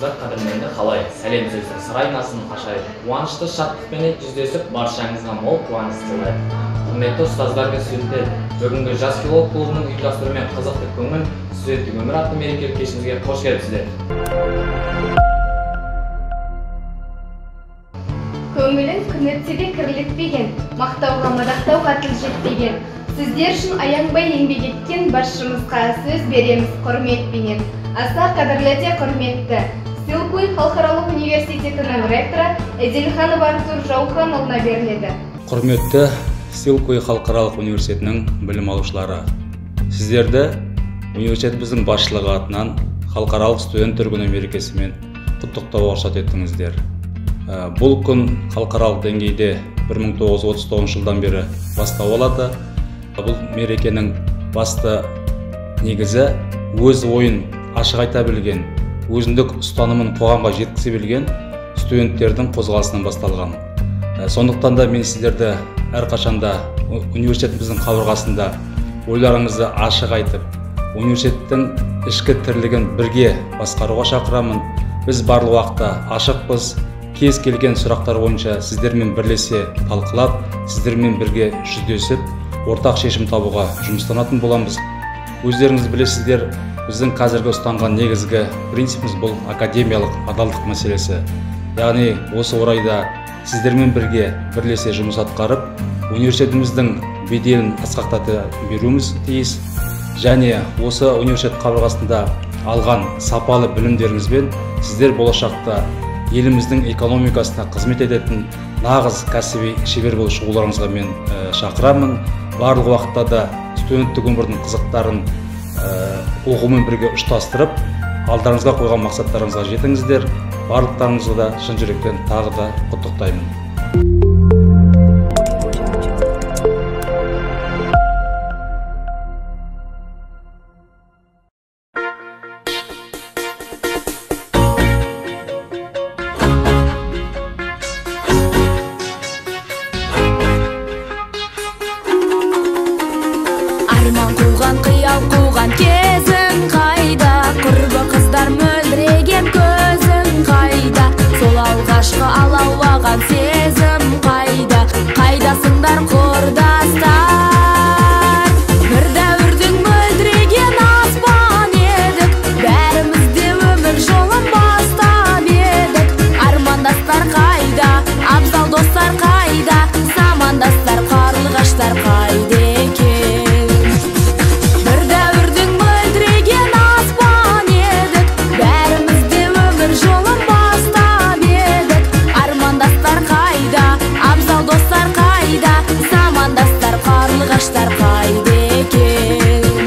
Армысыздар, қадірменді халайық. Сәлем сөздің сыр айнасын ашайық. Қуанышты шаттықпенен жүздесіп, баршаңызға мол қуаныш сыйлайық. Құрметті ұстаздар мен студенттер, бүгінгі Жас филолог клубының ұйымдастыруымен қызықты көңіл студенттік өмір атты мерекелік кешімізге қош келіпсіздер. Көңілін күн өтсе де кірлетпеген, мақтауға мадақтауға тіл жетпеген. Сіздер үшін аянбай еңбек еткен басшымызға сөз береміз құрметпенен. Аса қадірлі де құрметті Силкуй халықаралық университетінің ректоры Эдилханов Артур Жауханұлына беріледі. Құрметті Силкуй халықаралық университетінің білім алушылары, сіздерді университетіміздің басшылығы атынан халықаралық студенттер күні мерекесімен құттықтауға рұқсат еттіңіздер. Бұл күн халықаралық деңгейде 1939 жылдан бері бастау алады. Бұл мерекенің басты негізі өз ойын ашық айта білген, өзіндік ұстанымын қоғамға жеткізе білген студенттердің қозғалысынан басталған. Сондықтан да мен сіздерді әрқашанда университетіміздің қабырғасында ойларыңызды ашық айтып, университеттің ішкі тірлігін бірге басқаруға шақырамын. Біз барлық уақытта ашықпыз. Кез келген сұрақтар бойынша сіздермен бірлесе талқылап, сіздермен бірге жүздесіп, ортақ шешім табуға жұмыстанатын боламыз. Өздеріңіз білесіздер, біздің қазіргі ұстанған негізгі принципіміз бұл академиялық адалдық мәселесі. Яғни осы орайда сіздермен бірге бірлесе жұмыс атқарып, университетіміздің беделін асқақтата беруіміз тиіс. Және осы университет қабырғасында алған сапалы білімдеріңізбен сіздер болашақта еліміздің экономикасына қызмет ететін нағыз кәсіби шебер болып шығуларыңызға мен шақырамын. Барлық уақытта да студенттік өмірдің қызықтарын оқумен бірге ұштастырып, алдарыңызға қойған мақсаттарыңызға жетіңіздер. Барлықтарыңызды да шын жүректен тағы да құттықтаймын. Арман қуған, қиял қуған кезің қайда? Құрбы қыздар мөлдіреген көзің қайда? Сол алғашқы алаулаған сезім қайда? Қайдасыңдар құрдастар? Бір дәуірдің мөлдіреген аспан едік, бәріміз де өмір жолын бастап едік. Армандастар қайда? Абзал достар қайда? Замандастар, қарлығаштар қайда екен? Бір дәуірдің мөлдіреген аспан едік, бәріміз де өмір жолын бастап едік. Армандастар қайда? Абзал достар қайда? Замандастар, қарлығаштар қайда екен?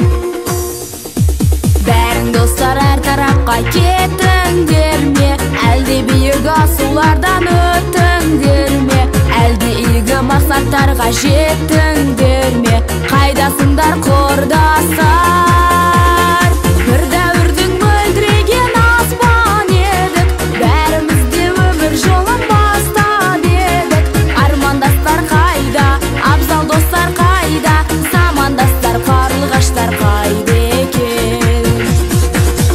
Бәрің достар әр тарапқа кеттіңдер ме? Әлде биік асулардан өттіңдер ме? Әлде игі мақсаттарға жеттіңдер ме? Қайдасыңдар құрдастар? Бір дәуірдің мөлдіреген аспан едік, бәріміз де өмір жолын бастап едік. Армандастар қайда? Абзал достар қайда? Замандастар, қарлығаштар қайда екен?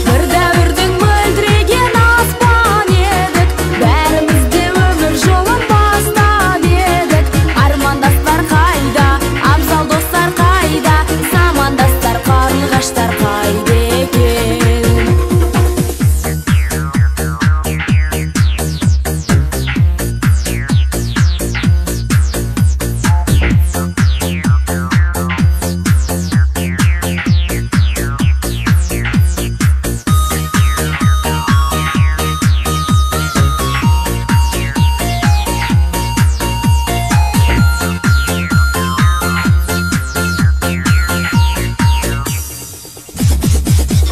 Бір дәуірдің мөлдіреген аспан едік, бәріміз де өмір жолын бастап едік. Армандастар қайда? Абзал достар қайда? Замандастар, қарлығаштар қайда екен?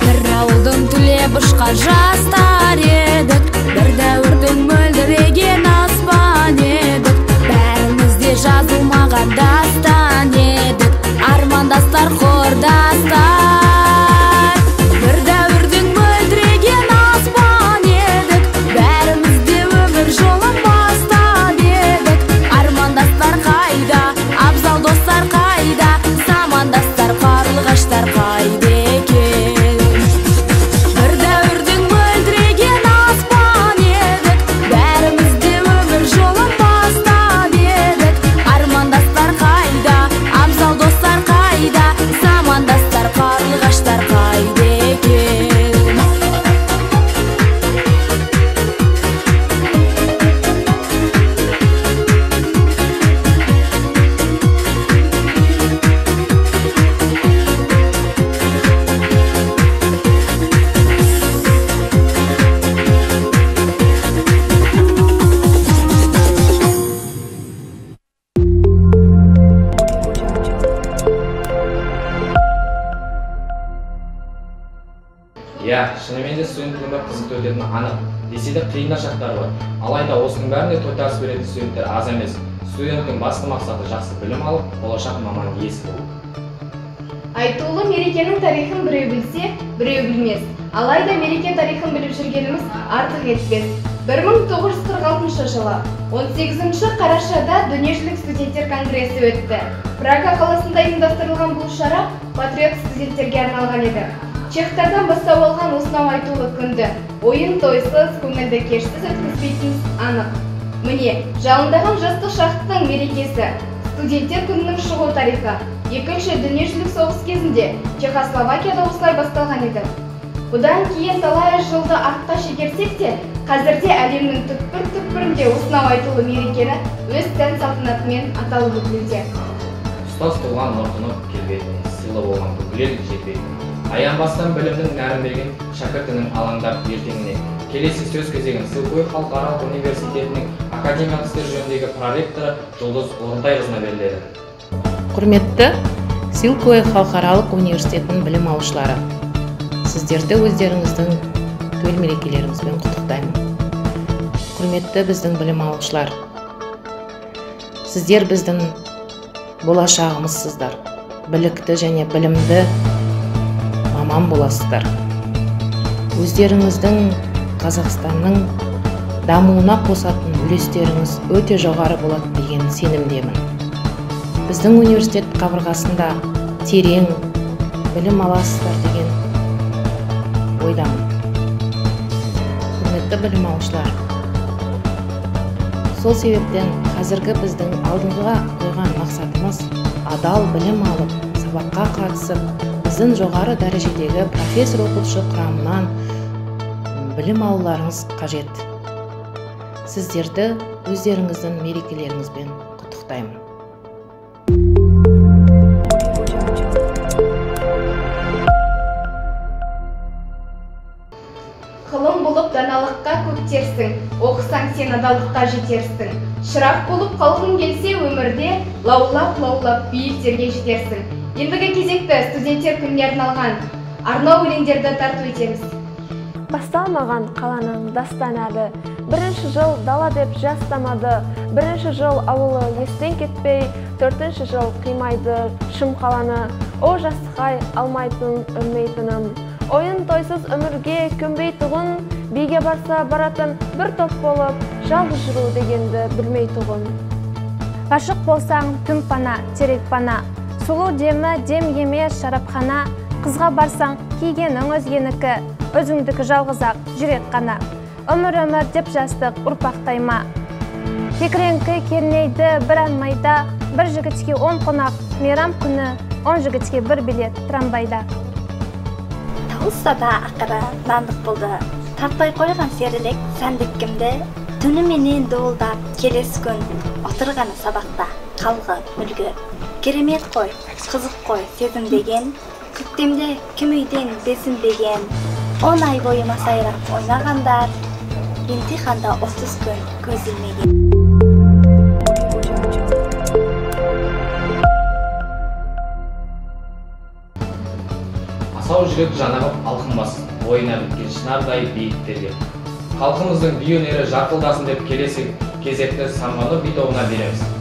Бір ауылдың түлеп ұшқан жастар едік, бір дәуірдің мөлдіреген аспан едік, бәріміз де жазылмаған дастан едік. Армандастар, құрдастар, бір дәуірдің мөлдіреген аспан едік, бәріміз де өмір жолын бастап едік. Армандастар қайда? Абзал достар қайда? Замандастар, қарлығаштар қайда екен? Бір дәуірдің мөлдіреген Иә, шынымен де студенттік өмір қызықты өтетіні анық. Десе де қиын да шақтары бар. Алайда осының бәріне тойтарыс беретін студенттер аз емес. Студенттің басты мақсаты жақсы білім алып, болашақ маман иесі болу. Айтулы мерекенің тарихын біреу білсе, біреу білмес. Алайда мереке тарихын біліп жүргеніміз артық етпес. 1946 жылы 18 қарашада Дүниежүзілік студенттер конгресі өтті. Прага қаласында ұйымдастырылған бұл шара патриот студенттерге арналған еді. Чехтардан бастау алған осынау айтулы күнді ойын тойсыз, көңілді кешсіз өткізбейтініміз анық. Міне, жалындаған жастық шақтың мерекесі, студенттер күнінің шығу тарихы Екінші дүниежүзілік соғыс кезінде Чехословакияда осылай басталған еді. Бұдан кейін талай жылды артқа шегерсек те, қазірде әлемнің түкпір-түкпірінде осынау айтулы мерекені өз сән салтанатымен аталып өтілуде. Ұстаз туған нұртынып келбетіне, сыйлы болған бүкіл ел желбетіне. Аянбастан білімнің нәрін берген шәкіртінің алаңдап ертеңіне. Келесі сөз кезегін Силкуэй халықаралық университетінің академиялық істер жөніндегі проректоры Жұлдыз Орынтайқызына беріледі. Құрметті Силкуэй халықаралық университетінің білім алушылары, сіздерді өздеріңіздің төл мерекелеріңізбен құттықтаймын. Құрметті біздің білім алушылар, сіздер біздің болашағымызсыздар, білікті және білімді маман боласыздар. Өздеріңіздің Қазақстанның дамуына қосатын үлестеріңіз өте жоғары болады деген сенімдемін. Біздің университет қабырғасында терең білім аласыздар деген ойдамын. Құрметті білім алушылар, сол себептен қазіргі біздің алдыңға қойған мақсатымыз адал білім алып, сабаққа қатысып, біздің жоғары дәрежедегі профессор оқытушы құрамынан білім алуларыңыз қажет. Сіздерді өздеріңіздің мерекелеріңізбен құттықтаймын. Ғылым болып даналыққа көктерсің, оқысаң сен адалдыққа жетерсің. Шырақ болып қалғың келсе өмірде, лаулап-лаулап биіктерге жетерсің. Ендігі кезекті студенттер күніне арналған арнау өлеңдерді тарту етеміз. Басталмаған қаланың дастан әлі. Бірінші жыл дала деп жастамады, бірінші жыл ауылы естен кетпей, төртінші жыл қимайды шым қаланы. О жастықай алмайтын өлмейтінім. Ойын тойсыз өмірге көнбейтұғын, биге барса баратын бір топ болып, жалғыз жүру дегенді білмейтұғын. Ғашық болсаң түн пана, терек пана, сұлу демі дем емес шарапхана, қызға барсаң кигенің өзгенікі, өзіңдікі жалғыз-ақ жүрек қана. Өмір өмір деп жастық ұрпақтайма. Кекіреңкі кернейді бір ән майда, бір жігітке 10 қонақ, мейрам күні 10 жігітке бір билет трамвайда. Тауысса да ақыры нандық болды, тартпай қойған серілік сәндік кімді, түніменен дуылдап келесі күн, отырғаны сабақта қалғы мүлгі. Керемет қой, қызық қой сезім деген, көктемде кім үйден безінбеген, 10 ай бойы масайрап ойнағандар, емтиханда 30 күн көз ілмеген. Асау жүрек жанығып алқынбас, бойына біткен шынардай биіктерге. Халқымыздың би өнері жарқылдасын деп келесі кезекті Самғанұр би тобына береміз.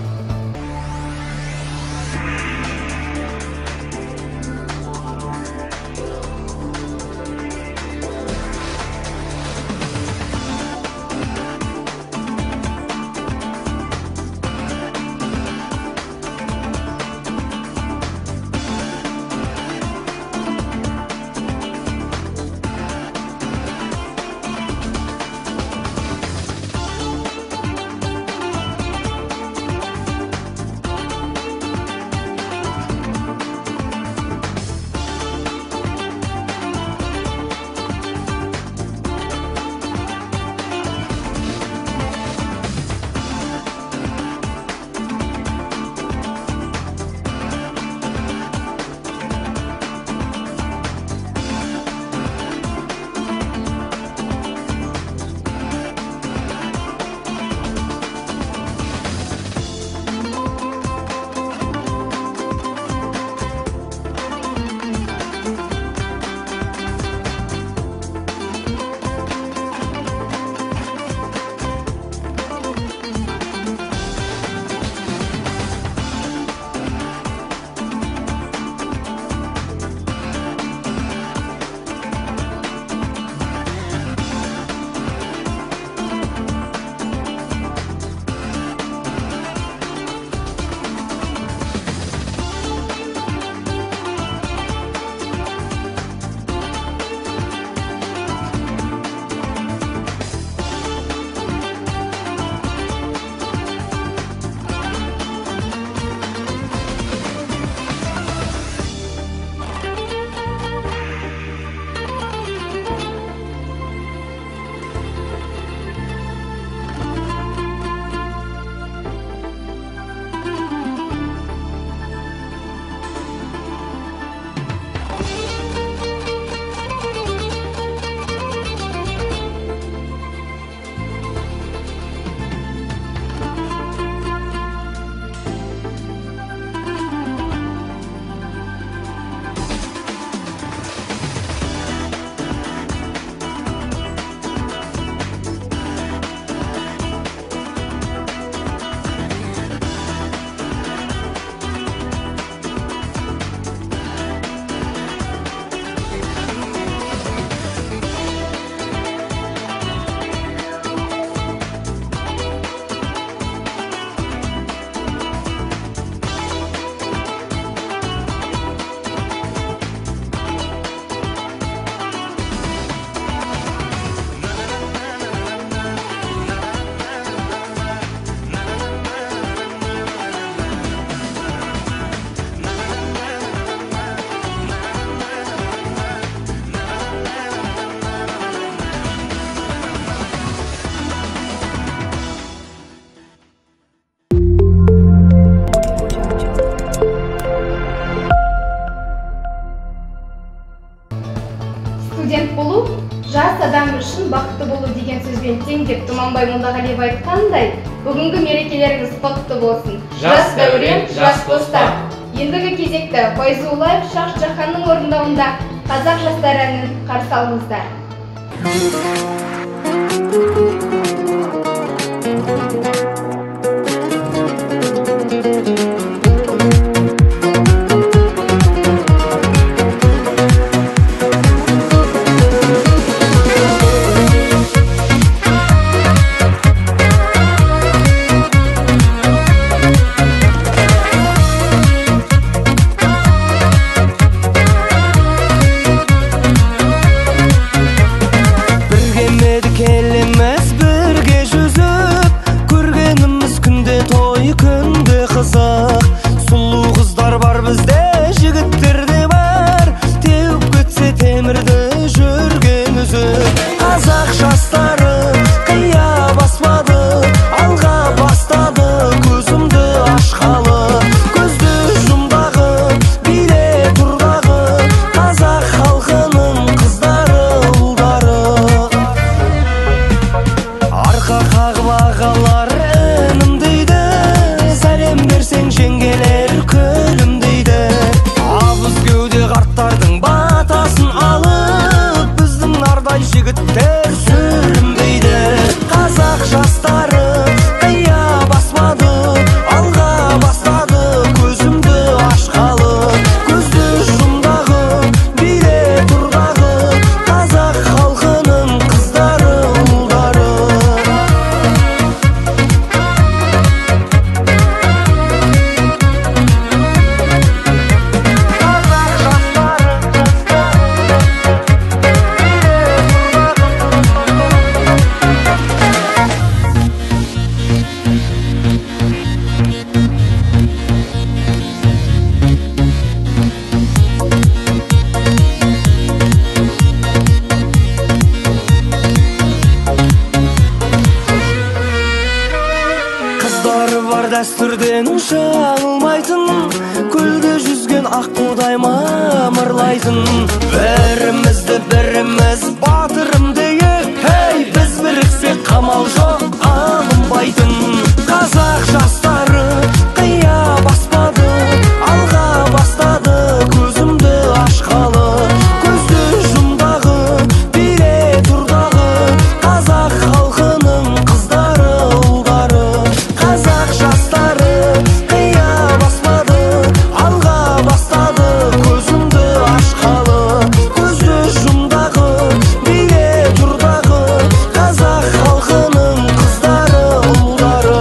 жұлдызбен тең деп Тұманбай Молдағалиев айтқандай, бүгінгі мерекелеріңіз құтты болсын. Жас дәурен, жас достар. Ендігі кезекті Файзуллаев Шах Жаһанның орындауында қазақ жастары әнін қарсы алыңыздар. Дәстүрден жаңылмайтын, көлде жүзген аққудай мамырлайтын. Бірімізді біріміз батырым дейік, ей, біз біріксек қамал жоқ алынбайтын. Қазақ жастары қия баспады, алға бастады, көзімді ашқалы, көзді жұмдағы, биле тұрдағы, қазақ халқының қыздары, ұлдары. Қазақ жастары қия баспады, алға бастады, көзімді ашқалы, көзді жұмдағы, биле тұрдағы, қазақ халқының қыздары, ұлдары.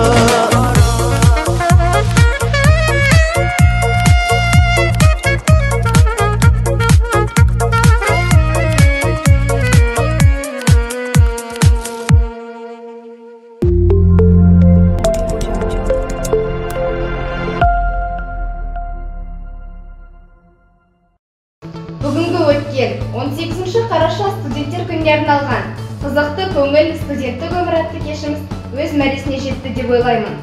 Бүгінгі өткен 18 қараша студенттер күніне арналған қызықты көңіл студенттік өмір атты кешіміз өз мәресіне жетті деп ойлаймын.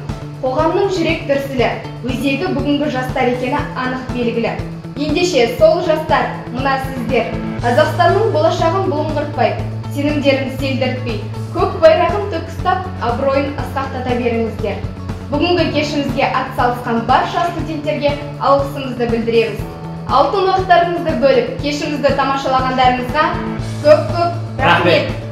Қоғамның жүрек дүрсілі, өзегі бүгінгі жастар екені анық белгілі. Ендеше сол жастар, мына сіздер, Қазақстанның болашағын бұлыңғыртпай, сенімдерін селдіртпей, көк байрағын тік ұстап, абыройын асқақтата беріңіздер. Бүгінгі кешімізге атсалысқан барша студенттерге алғысымызды білдіреміз. Алтын уақыттарыңызды бөліп, кешімізді тамашалағандарыңызға көп-көп рахмет.